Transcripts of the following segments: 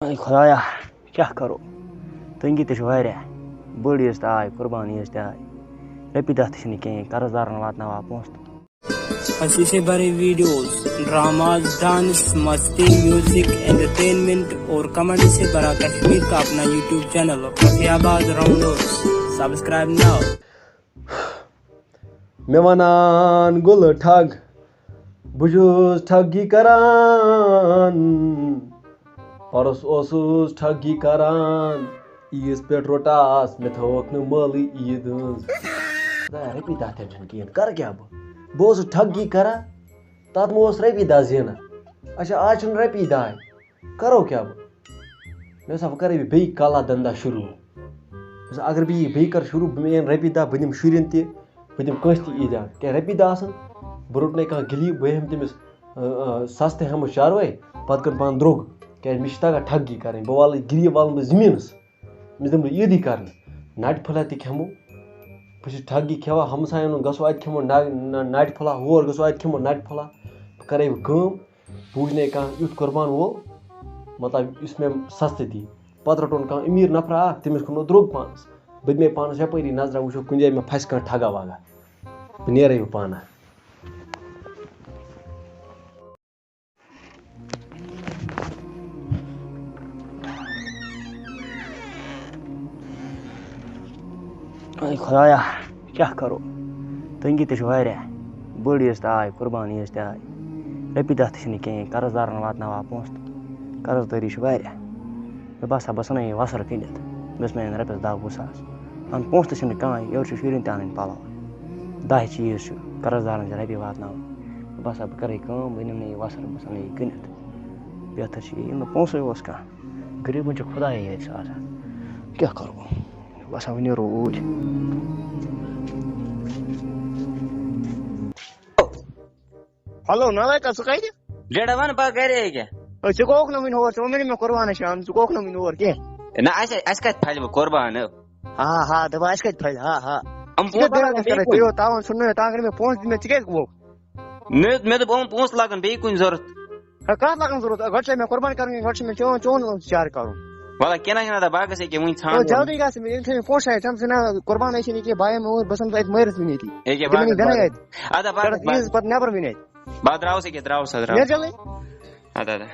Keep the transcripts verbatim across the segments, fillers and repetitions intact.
A خۄدایا، کیٛاہ کَرو؟ تنگی تہِ چھِ واریاہ۔ بٔڑ عیٖد تہِ آے، قربان عیٖد تہِ آے۔ رۄپیہِ دَہ تہِ چھِنہٕ کِہیٖنۍ، قرض دارَن واتناوان پونٛسہٕ تہٕ۔ خوشی سے بھری ویڈیوز، ڈراماز، ڈانس، مستی، میوزک، انٹرٹینمنٹ اور کامیڈی سے بھرا کشمیر کا اپنا یوٹیوب چینل رفیع آباد راؤنڈرز، سبسکرائب ناؤ۔ مےٚ وَنان گُلہٕ ٹھگ، بہٕ چھُس ٹھگی کران۔ پرُس اوسُس ٹھگی کران، عیٖذ پٮ۪ٹھ روٚٹاس، مےٚ تھٲوٕکھ نہٕ مٲلٕے عیٖد ہٕنٛز۔ خۄدایا، رۄپیہِ دَہ تہِ چھَنہٕ کِہیٖنۍ، کَرٕ کیٛاہ بہٕ؟ بہٕ اوسُس ٹھگی کران، تَتھ منٛز اوس رۄپیہِ دَہ زینان۔ اچھا، آز چھُنہٕ رۄپیہِ دَہَے، کَرو کیٛاہ بہٕ؟ مےٚ دوٚپ، وۄنۍ کَرٕ بہٕ بیٚیہِ کالا دندا شروٗع۔ مےٚ دوٚپ، اگر بہٕ یہِ بیٚیہِ کَرٕ شروٗع، بہٕ مےٚ یِن رۄپیہِ دَہ، بہٕ دِمہٕ شُرٮ۪ن تہِ، بہٕ دِمہٕ کٲنٛسہِ تہِ عیٖدیان۔ کیٛازِ رۄپیہِ دَہ آسَن، بہٕ روٚٹ نَے کانٛہہ غریٖب، بہٕ ہٮ۪مہٕ تٔمِس، آ، آ، سَستہٕ ہٮ۪مہٕ شَروَے، پَتہٕ کٕنہٕ پانہٕ درٛوٚگ، کیٛازِ مےٚ چھِ تَگان ٹھگی کَرٕنۍ، بہٕ والہٕ غریٖب والہٕ بہٕ زٔمیٖنَس، أمِس دِمہٕ بہٕ عیٖدٕے کَرنہٕ، نَٹہِ پھوٚلہ تہِ کھٮ۪مو، بہٕ چھُس ٹھگی کھٮ۪وان، ہمساین ہُنٛد گژھو اَتہِ کھٮ۪مو نَ-، نَ-، نَٹہِ پھوٚلہ، ہور گژھو اَتہِ کھٮ۪مو نَٹہِ پھوٚلہ، بہٕ کَرَے بہٕ کٲم، بہٕ وٕچھنَے کانٛہہ یُتھ قۄربان وول، مطلب، یُس مےٚ سَستہٕ دی۔ پَتہٕ رَٹون کانٛہہ أمیٖر نفرا اَکھ، تٔمِس کٕنو درٛوٚگ پانَس۔ بہٕ دِمے پانَس یَپٲری نظرا، وٕچھو کُنہِ جایہِ مےٚ پھَسہِ کانٛہہ ٹھگا وگا۔ بہٕ نیرَے بہٕ پانہٕ۔ اے خۄدایا، کیٛاہ کَرو؟ تنگی تہِ چھِ واریاہ۔ بٔڑ عیٖد تہِ آے، قربان عیٖد تہِ آے۔ رۄپیہِ دَہ تہِ چھِنہٕ کِہیٖنۍ، قرض دارَن واتناوان پونٛسہٕ تہٕ قرض دٲری چھِ واریاہ۔ مےٚ باسان، بہٕ ژھٕنَے یہِ وۄسَر کٕنِتھ۔ مےٚ ٲس مےٚ أنۍ رۄپیَس دَہ وُہ ساس۔ اَہَن، پونٛسہٕ تہِ چھِنہٕ کانٛہہ، یورٕ چھِ شُرٮ۪ن تہِ اَنٕنۍ پَلو۔ دَہہِ چیٖز چھِ، قرض دارَن چھِ رۄپیہِ واتناوٕنۍ۔ مےٚ باسان، بہٕ کَرَے کٲم، بہٕ نِمہٕ نہٕ یہِ وۄسَر، بہٕ ژھٕنَے یہِ کٕنِتھ۔ بہتر چھِ یہِ، ییٚلہِ نہٕ پونٛسَے اوس کانٛہہ۔ غریٖبَن چھُ خۄدایے یٲژ آسان۔ کیٛاہ کَرو؟ باسان، وۄنۍ نیرو اوٗرۍ۔ ہیلو، نالایکا، ژٕ کَتہِ؟ ڈیڈا وَن، بہٕ گَرے ییٚکیٛاہ۔ أے، ژٕ گوٚوکھ نہٕ وٕنہِ ہور، ژٕ ووٚن مےٚ، مےٚ قربانَس چھِ آمٕژ، ژٕ گوٚوکھ نہٕ وٕنہِ اور کینٛہہ۔ نہ، اَسہِ، اَسہِ کَتہِ پھَلہِ وۄنۍ قربان؟ ہا، ہا، دَپان، اَسہِ کَتہِ پھَلہِ؟ ہا، ہا۔ یِم ژٕ کیٛاہ پونٛسہٕ دٔلیٖل لَگَن گژھِ کَران؟ بیٚیہِ کُنہِ۔ ژےٚ یوت تاوان ژھُننَے، تانۍ کٔرۍ مےٚ پونٛسہٕ دِتھ مےٚ، ژٕ کیٛازِ گوٚوکھ؟ مےٚ، مےٚ دوٚپ، یِم پونٛسہٕ لَگَن بیٚیہِ کُنہِ ضوٚرَتھ۔ ہے، کَتھ لَگَن ضوٚرَتھ؟ گۄڈٕ چھےٚ مےٚ قربان کَرٕنۍ، گۄڈٕ چھِ مےٚ چون، چون شہر کَرُن۔ وَلہٕ، کینٛہہ نہ چھُنہٕ، اَدٕ بہٕ گژھٕ ییٚکیٛاہ وٕنہِ ژھانٛڈُن۔ او، جلدی گژھ، ییٚلہِ تھٲے مےٚ پونٛسہٕ آیہِ، ژےٚ ژٕ نہ قربان ٲسی نہٕ کینٛہہ، بہٕ یِمہٕ اور، بہٕ ژھٕنہٕ تَتہِ مٲرِتھ وٕنہِ ییٚتی۔ ییٚکیٛاہ، بہٕ بہٕ دِمَے نہٕ نہٕ گَرَے گۄڈٕ۔ اَتہِ۔ اَدٕ بہٕ کَرَتھ گژھٕ، بہٕ عیٖذ پَتہٕ نٮ۪بَر وٕنہِ اَتہِ۔ بہٕ درٛاوُس ییٚکیٛاہ، درٛاوُس، اَدٕ درٛاوُس۔ نیرٕ جلدی۔ اَدٕ، اَدٕ۔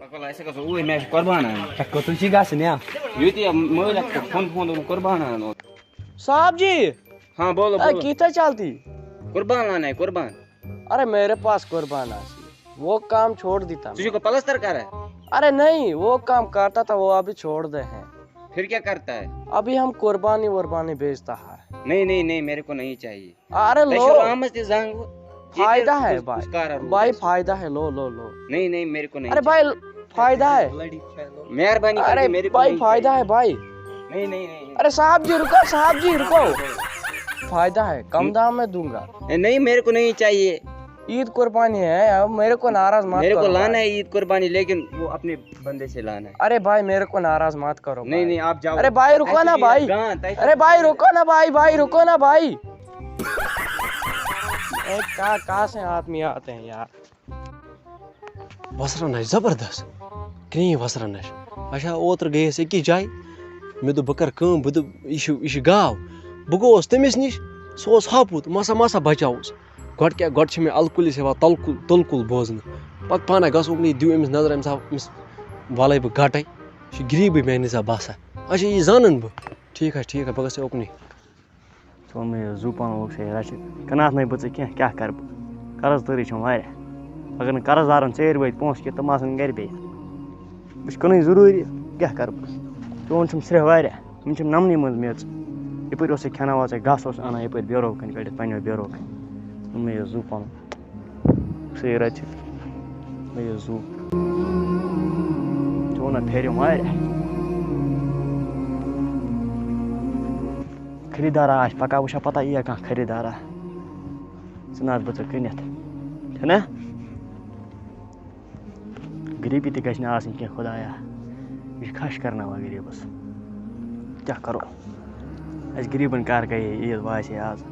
پَکھ وَلہٕ، أسۍ گژھو اوٗرۍ، مےٚ چھُ قۄربان اَنُن۔ ہے، کوٚتُے چھُے گژھُن یا؟ ییٚتی یا مٲلۍ اَکھ چھُ فون، فون دوٚپُن قۄربان اَنُن۔ صاحب جی! ہاں، بولو، اے، بولو۔ کیٛاہ چھا چلتی؟ قۄربان لانا ہے، قۄربان۔ ارے، میرے پاس قربان آسی، وہ کام چھوڑ دیتا ژٕ میں۔ چھُکھا پلستر کران؟ ارے نہیں، وہ کام کرتا تھا، وہ ابھی چھوڑ دے ہیں۔ پھر کیا کرتا ہے؟ ابھی ہم قربانی وربانی بیچتا ہے۔ نہیں، نہیں، نہیں، میرے کو نہیں چاہیے۔ ارے تۄہہِ لو۔ چھو آمٕژ تہِ زنٛگ وۄنۍ؟ ییٚتہِ فایدہ کُس، ہے کُس بھائی۔ کار روٗد بھائی اَسہِ؟ فایدہ ہے، لو، لو، لو۔ نہیں، نہیں، میرے کو نہیں ارے چاہیے۔ بھائی، فایدہ ہے۔ مہربانی کر ارے کے میرے کو بھائی، نہیں فائدہ چاہیے۔ ہے بھائی۔ نہیں، نہیں، نہیں، نہیں۔ ارے صاحب جی، رکو، صاحب جی، رکو۔ فائدہ ہے، کم دام میں دوں گا۔ اے، نہیں، میرے کو نہیں چاہیے۔ عید قربانی ہے، اب میرے کو ناراض مت میرے کو کرو لانا بھائی۔ ہے عید قربانی، لیکن وہ اپنے بندے سے لانا ہے۔ ارے بھائی، میرے کو ناراض مت کرو نہیں، بھائی۔ نہیں، آپ جاؤ۔ ارے بھائی، رکو ایسے نا نہیں بھائی۔ گان، ایسے ارے بھائی، رکو نا بھائی، بھائی، رکو نا بھائی۔ اے، کہاں، کہاں سے آدمی آتے ہیں یار؟ وۄسرَن آسہِ زبردست، کرٛیٖنۍ وۄسرَن آسہِ۔ اچھا، اوترٕ گٔیَس أکِس جایہِ، مےٚ دوٚپ، بہٕ کَرٕ کٲم، بہٕ دوٚپ، یہِ چھُ، یہِ چھُ گاو۔ بہٕ گوٚوُس تٔمِس نِش، سُہ اوس ہاپُت، مَسا مَسا بَچاوُس۔ گۄڈٕ کیٛاہ، گۄڈٕ چھِ مےٚ اَلہٕ کُلِس یِوان تَلہٕ کُل، تُلہٕ کُل بوزنہٕ۔ پَتہٕ پانَے گژھٕ اُکنُے، دِیِو أمِس نظر، أمِس ہا، أمِس وَلَے بہٕ گَٹَے۔ یہِ چھُ غریٖبٕے میٛانہِ حِساب باسان۔ اچھا، یہِ زانَن بہٕ۔ ٹھیٖک حظ، ٹھیٖک حظ، بہٕ گژھٕ اُکنُے۔ ژٕ وَن مےٚ یہِ زُو پَنُن لوٚگ سا یہِ رَچھِ۔ کٕنہٕ اَتھ نَے بہٕ ژٕ کینٛہہ، کیٛاہ کَرٕ بہٕ؟ قرض دٲری چھَم واریاہ۔ اگر نہٕ قرض دارَن ژیٖرۍ وٲتۍ پونٛسہٕ کینٛہہ، تِم آسَن گَرِ بیٚیہِ۔ بہٕ چھُس کٕنٕنۍ ضٔروٗری، کیٛاہ کَرٕ بہٕ؟ چون چھُم سرٛیٚہہ واریاہ، یِم چھِم نَمنٕے منٛز میٚژ۔ یَپٲرۍ اوس یہِ کھٮ۪ناوان ژےٚ گاسہٕ اوس اَنان یَپٲرۍ بیرو کَنہِ کٔڑِتھ، پنٛنیو بیرو کَنہِ۔ وَن مےٚ یہِ زُو پَنُن۔ سُے رَچھِ مےٚ یہِ زُو۔ ژٕ وَنان پھیرِ واریاہ۔ خریٖدارا آسہِ پَکان، وٕچھان پَتہ یِیا کانٛہہ خریٖدارا۔ ژٕ نہ آس بہٕ ژےٚ کٕنِتھ۔ چھَنا؟ غریٖبی تہِ گژھِ نہٕ آسٕنۍ کینٛہہ، خۄدایا۔ یہِ چھِ کھَش کَرناوان غریٖبَس۔ کیٛاہ کَرو؟ اَسہِ غریٖبَن کَر گٔیے عیٖد واسے آز۔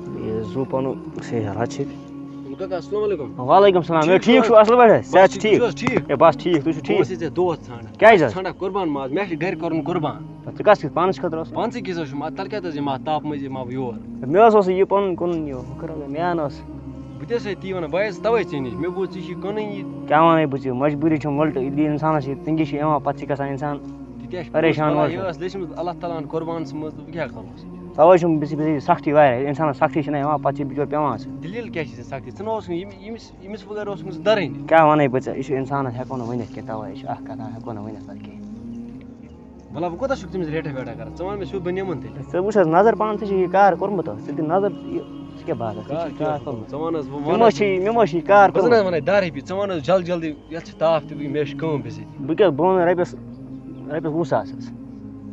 یہِ زُو پَنُن سے رَچھِتھ۔ کاکا، السلام علیکم۔ وعلیکم السلام۔ ہے، ٹھیٖک ٹھیٖک چھُو؟ اَصٕل پٲٹھۍ حظ؟ صحت چھُ ٹھیٖک؟ تُہۍ چھِو حظ ٹھیٖک؟ ہے، بَس ٹھیٖک، تُہۍ چھِو بہٕ ٹھیٖک؟ اوسُس ژےٚ دۄہَس ژھانٛڈان۔ کیٛازِ حظ؟ ژھانٛڈان قۄربان ماز، مےٚ چھِ گَرِ کَرُن قۄربان۔ ژٕ کَس کِژھ پانَس خٲطرٕ اوس؟ پانسٕے کِژھ حظ چھُم، اَدٕ تَلہٕ کیٛاہ حظ یِم اَتھ تاپہٕ مٔنٛزۍ یِم اَتھ یور؟ مےٚ حظ اوس یہِ پَنُن کٕنُن یہِ، ہُہ کَرو مےٚ، مےٚ اَنہٕ اوس۔ بہٕ تہِ حظ چھُسَے تی وَنان، بہٕ آیَس تَوَے ژےٚ نِش، مےٚ بوٗز ژےٚ چھُے کٕنٕنۍ یہِ۔ کیٛاہ وَنَے بہٕ ژےٚ، مجبوٗری چھُم وَلٹہٕ، ییٚلہِ اِنسانَس یہِ تنٛگی چھِ یِوان، پَتہٕ چھِ گژھان اِنسان تہِ کیٛاہ چھُ پَریشان پوٚز، وَلہٕ وَلہٕ۔ یہِ ٲس لیٚچھمٕژ اللہ تعالیٰ ہَن قۄربان ژھٕنمٕژ، تہٕ وۄنۍ کیٛاہ کَرو؟ تَوَے چھُم بِس-، بِس-، سَختی واریاہ، اِنسانَس سَختی چھِنہ یِوان، پَتہٕ چھِ بِچور پٮ۪وان سُہ۔ دٔلیٖل کیٛاہ چھِ ژےٚ سَختی؟ ژٕ نہ اوسُکھ ییٚمہِ-، ییٚمِس ییٚمِس وغٲر اوس نہٕ سُہ دَرٲنی۔ کیٛاہ وَنَے بہٕ ژےٚ، یہِ چھُ اِنسانَس ہٮ۪کو نہٕ ؤنِتھ کینٛہہ، تَوَے یہِ چھُ اَکھ کَتھا، ہٮ۪کو نہٕ ؤنِتھ پَتہٕ کِہیٖنۍ۔ وَلہٕ وۄنۍ کوٗتاہ چھُکھ تٔمِس ریٹھا ویٹھا کَران؟ ژٕ وَن مےٚ سیوٚد، بہٕ نِمَن تیٚلہِ۔ ژٕ وٕچھ حظ نظر پانہٕ، ژےٚ چھُے یہِ کار کوٚرمُت حظ، ژٕ دِ نظر، یہِ، ژٕ کیٛاہ باسان، ژےٚ کار چھُے کیٛاہ کار کوٚرمُت؟ کوٚرمُت؟ ژٕ وَن حظ، بہٕ مےٚ وَن ما حظ۔ چھِ، مےٚ ما چھِ یہِ کار بہٕ زَن کوٚرمُت؟ حظ وَنَے دَہ رۄپیہِ، ژٕ وَن حظ جلدی جلدی، یَتھ چھِ تاپھ تہِ، مےٚ چھِ کٲم بِزٲتی۔ بہٕ کیٛاہ، بہٕ وَنہٕ رۄپیَس، رۄپیَس وُہ ساس حظ۔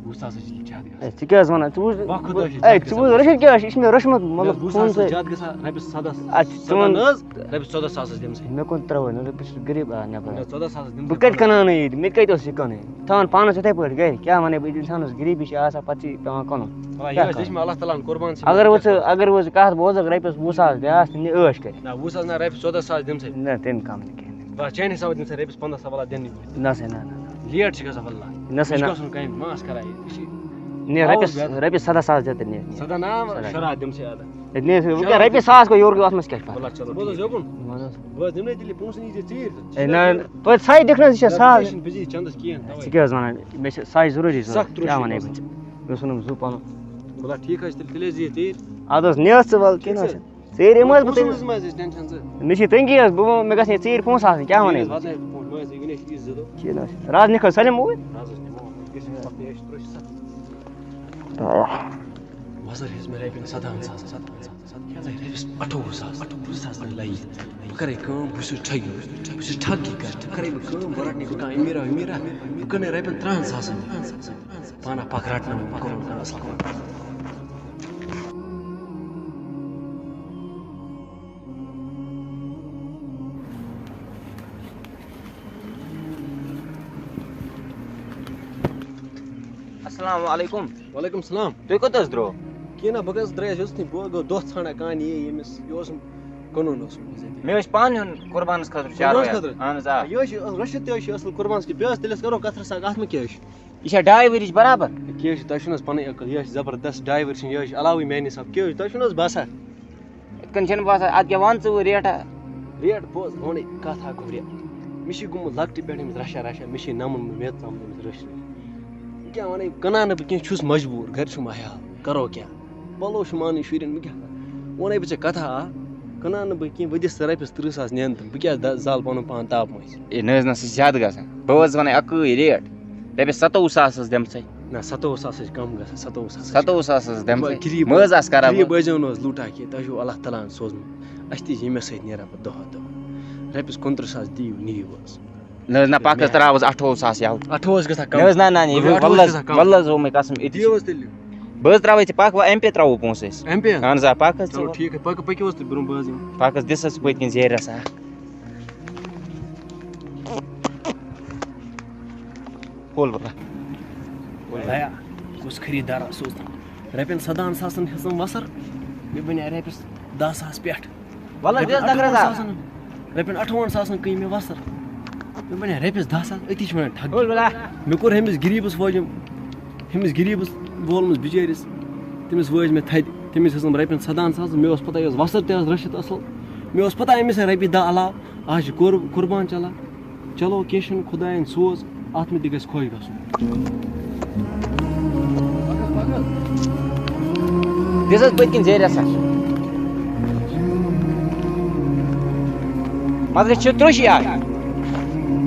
وُہ ساس حظ چھِ زیادٕ گژھان۔ ہے، ژٕ کیٛاہ حظ وَنان؟ ژٕ وُچھ، وُہ کھۄتہٕ حظ چھِ اے، زیادٕ ژٕ گژھان۔ وٕچھ، رٔشیٖد کیٛاہ چھِ؟ یہِ چھِ مےٚ رٔچھمٕژ، مطلب، مےٚ وُہ ساس فون حظ چھِ سۭتۍ۔ زیادٕ گژھان، رۄپیَس سَداہ ساس۔ اَدٕ ژٕ سَداہ وَن۔ نہٕ حظ، رۄپیَس ژۄداہ ساس حظ دِمہٕ سٕے۔ مےٚ کُن ترٛٲوٕے نہٕ، بہٕ چھُس غریٖب آ نٮ۪بر۔ نہ، ژۄداہ ساس حظ دِمہٕ بہٕ بہٕ کَتہِ تۄہہِ۔ کٕنہٕ ہا نہٕ ییٚتہِ؟ مےٚ تہِ کَتہِ اوس یہِ کٕنٕنۍ؟ تھاوان پانَس یِتھَے پٲٹھۍ گَرِ، کیٛاہ وَنَے بہٕ، اِنسانَس غریٖبی چھِ آسان، پَتہٕ چھِ پٮ۪وان کٕنُن۔ وَلہٕ، یہِ کیٛاہ حظ، یہِ کَرٕ؟ چھِ مےٚ اللہ تعالیٰ ہَن قۄربان ژھٕنمٕژ۔ اگر وۄنۍ ژٕ، اگر وۄنۍ ژٕ کَتھ بوزَکھ، رۄپیَس وُہ ساس دِ آس تہٕ نہِ عٲش کٔرِتھ۔ نہ، وُہ ساس نہ، رۄپیَس ژۄداہ ساس دِمہٕ سٕے۔ نہ، تَمہِ کَم نہٕ کِہیٖنۍ۔ بَس، چانہِ حِسابہٕ دِمہٕ سٕے رۄپیَس پنٛداہ ساس، وَلہٕ دِنہٕ نہٕ۔ نہ سا، نہ، نہ، نہ۔ لیٹ چھِ گژھان، وَلہٕ۔ نہ سا، یہِ چھُ نہ۔ گژھُن کامہِ، ماس کَران یہِ۔ یہِ چھِ نہ، آوُر رۄپیَس، زیادٕ۔ رۄپیَس سَداہ ساس دِ تہٕ نہِ۔ سَداہ نہ، شُراہ۔ شُراہ دِمہٕ سٕے اَدٕ۔ ہے، نیر سا، وۄنۍ کیٛاہ، رۄپیہِ ساس گوٚو یورٕ گوٚو، اَتھ منٛز کیٛاہ چھُ پَرواے؟ وَلہٕ چلو، بہٕ حظ یوکُن۔ وَن حظ۔ بہٕ حظ دِمہٕ نَے تیٚلہِ پونٛسہٕ، یی ژےٚ ژیٖرۍ تہٕ۔ ہے، نہ، توتہِ سَے دِکھ نہ حظ، یہِ چھےٚ نہ، سہل۔ مےٚ چھِنہٕ بِزی چَندَس کِہیٖنۍ، تَوَے۔ ژٕ کیٛاہ حظ وَنان؟ مےٚ چھِ سَے ضروٗری ضوٚرَتھ۔ سَخ درٛوٚگ کیٛاہ چھُ وَنَے بہٕ گژھان۔ ژےٚ؟ مےٚ اوس اوٚنمُت زُو پَلو۔ وَلہٕ ٹھیٖک حظ چھُ، تیٚلہِ، تیٚلہِ حظ یِیِو ژیٖرۍ۔ اَدٕ حظ، نیر ژٕ وَلہٕ، کینٛہہ نہ حظ چھُنہٕ۔ ژیٖرۍ یِمہٕ حظ بہٕ پونٛسَن تیٚلہِ۔ ہٕنٛز مہ حظ ٲسۍ ٹٮ۪نشَن ژٕ۔ مےٚ چھِ تنٛگی حظ، بہٕ وَنہٕ، مےٚ گژھِ ہے ژیٖرۍ پونٛسہٕ آسٕنۍ، کیٛاہ وَنَے بہٕ؟ وَلہٕ حظ، پونٛسہٕ مہ حظ ٲسۍ، وٕنہِ ٲسۍ یہِ زٕ دۄہ۔ کینٛہہ نہ حظ چھُنہٕ۔ رَز نِکھ حظ سٲلِم اوٗرۍ۔ رَز حظ نِمو، یہِ چھِ پَتہٕ پیش ترٛٲوِتھ سَتھ۔ وۄزَر ہیٚژ مےٚ رۄپیَن سَداہَن ساسَن، سَداہَن ساسَن، کیٛاہ تام رۄپیَس اَٹھووُہ ساس، اَٹھووُہ ساس نہٕ لَگہِ۔ بہٕ کَرَے کٲم، بہٕ چھُس ٹھَگی، بہٕ چھُس ٹھَگی کَران۔ بہٕ کَرَے بہٕ کٲم، بہٕ رَٹنہٕ بہٕ کانٛہہ أمیٖرا ومیٖرا، بہٕ کٕنَے رۄپیَن تٕرٛہَن ساسَن۔ پانہ پَکھ رَٹنہٕ، بہٕ کَرو کَران اَصٕل پٲٹھۍ۔ السلام علیکم۔ وعلیکم السلام۔ تُہۍ کوٚت حظ درٛاو؟ کینٛہہ نہ، بہٕ گژھٕ درٛایَس یوٚتَس نہٕ، بہٕ گوٚو دۄہ ژھانٛڈان کانٛہہ نِیہِ ییٚمِس، یہِ اوسُم کٕنُن اوسُم بِزٲتی۔ مےٚ اوس پانہٕ نیُن قربانَس خٲطرٕ قربانَس چاروٲے۔ خٲطرٕ؟ اہن حظ، آ۔ یہِ حظ چھِ رٔچھِتھ تہِ حظ چھِ اَصٕل قربانَس کیُتھ۔ بیٚیہِ حظ تیٚلہِ حظ کَرو کَتھ رَژھا اَکھ، اَتھ منٛز کیٛاہ حظ چھِ؟ یہِ چھا ڈاے ؤرِش برابر؟ کیٛاہ حظ چھِ، تۄہہِ چھُو نہٕ حظ پَنٕنۍ عقل، یہِ حظ چھِ زبردست ڈاے ؤرِش، یہِ حظ چھِ علاوٕے میٛانہِ حساب۔ کیٛاہ حظ چھِ، تۄہہِ چھُو نہٕ حظ باسان؟ یِتھ کٔنۍ چھَنہٕ باسان، اَدٕ کیٛاہ وَن ژٕ وۄنۍ ریٹا؟ ریٹ بوز، وَنٕے کَتھ اَکھ گوٚو ریٹ۔ مےٚ چھِ گوٚمُت لۄکٹہِ پٮ۪ٹھ أمِس رَچھا رَچھا، مےٚ چھِ نَمُن، مےٚ ترٛامُت أمِس رٔچھۍ رٔچھۍ۔ بہٕ کیٛاہ وَنَے، کٕنان نہٕ بہٕ کینٛہہ، چھُس مجبوٗر، گَرِ چھُم عیال، کَرو کیٛاہ؟ پَلو چھُ مانٕے شُرٮ۪ن، بہٕ کیٛاہ کَرٕ؟ وَنَے بہٕ ژےٚ کَتھا اَکھ، کٕنان نہٕ بہٕ کینٛہہ، بہٕ دِس ژےٚ رۄپیَس تٕرٛہ ساس نٮ۪ن تہٕ بہٕ کیٛاہ دَ-، زالہٕ پَنُن پان تاپہٕ مٔنٛزۍ؟ ہے، نہ حظ، نہ، سُہ چھِ زیادٕ گژھان۔ بہٕ حظ وَنَے اَکٕے ریٹ، رۄپیَس سَتووُہ ساس حظ دِمہٕ ژَے۔ نہ، سَتووُہ ساس حظ چھِ کَم گژھان، سَتووُہ ساس حظ چھِ۔ سَتووُہ ساس حظ دِمہٕ ژَے۔ غریٖب، مہٕ حظ آس خراب غریٖب حظ۔ بٲزیو نہٕ حظ لوٗٹا کینٛہہ، تۄہہِ چھُو اللہ تعالیٰ ہَن سوزمُت۔ اَسہِ تہِ چھِ ییٚمِس سۭتۍ نیران پَتہٕ دۄہ دۄہ۔ رۄپیَس کُنترٕہ ساس دِیِو، نِیِو حظ۔ نہ حظ، نہ، پَکھ حظ ترٛاو حظ اَٹھووُہ ساس یَلہٕ۔ اَٹھووُہ حظ گژھان کَم۔ نہ حظ، نہ، نہ، نہ، یہِ وَلہٕ حظ، گوٚو مےٚ قسم، أتی دِیِو چھِ۔ حظ تیٚلہِ۔ بہٕ حظ ترٛاوَے ژےٚ، پَکھ وۄنۍ اَمہِ پے ترٛاوو پونٛسہٕ أسۍ۔ اَمہِ پے؟ اَہَن حظ، آ، پَکھ حظ ژٕ چلو وۄنۍ۔ ٹھیٖک حظ، پَکہٕ، پٔکِو حظ تُہۍ برٛونٛہہ، بہٕ حظ یِمہٕ۔ پَکھ حظ، دِس حظ پٔتۍ کِنۍ زیرَس اَکھ۔ کھول بہٕ۔ بیا، کُس خریٖدارا سوٗز؟ رۄپیَن سَداہَن ساسَن ہیٚژٕم وَسَر، مےٚ بَنے رۄپیَس دَہ ساس پٮ۪ٹھ۔ وَلہٕ حظ، رۄپیَن بیٚیہِ حظ دَکرٕ اَٹھووُہَن دار۔ ساسَن، رۄپیَن اَٹھووُہَن ساسَن کٕنۍ مےٚ وَسَر۔ مےٚ بَنے رۄپیَس دَہ ساس، أتی چھِ وَنان ٹھَگ۔ کھول بہٕ۔ مےٚ کوٚر ہُمِس غریٖبَس وٲجِم، ہُمِس غریٖبَس وولمَس بِچٲرِس، تٔمِس وٲج مےٚ تھدِ، تٔمِس ہیٚژٕم رۄپیَن سَداہَن ساسَن۔ مےٚ اوس پَتہ، یہِ ٲس وَسَر تہِ حظ رٔچھِتھ اَصٕل۔ مےٚ اوس پَتہ، أمِس آے رۄپیہِ دَہ علاوٕ، آز چھِ قۄر-، قۄربان چَلان۔ چلو، کینٛہہ چھُنہٕ، خۄدایَن سوز، اَتھ مےٚ تہِ گژھِ خۄش گژھُن۔ دِس حظ پٔتۍ کِنۍ زیرِ رَژھا۔ مگر یہِ چھِ ترٛوشی اَکھ۔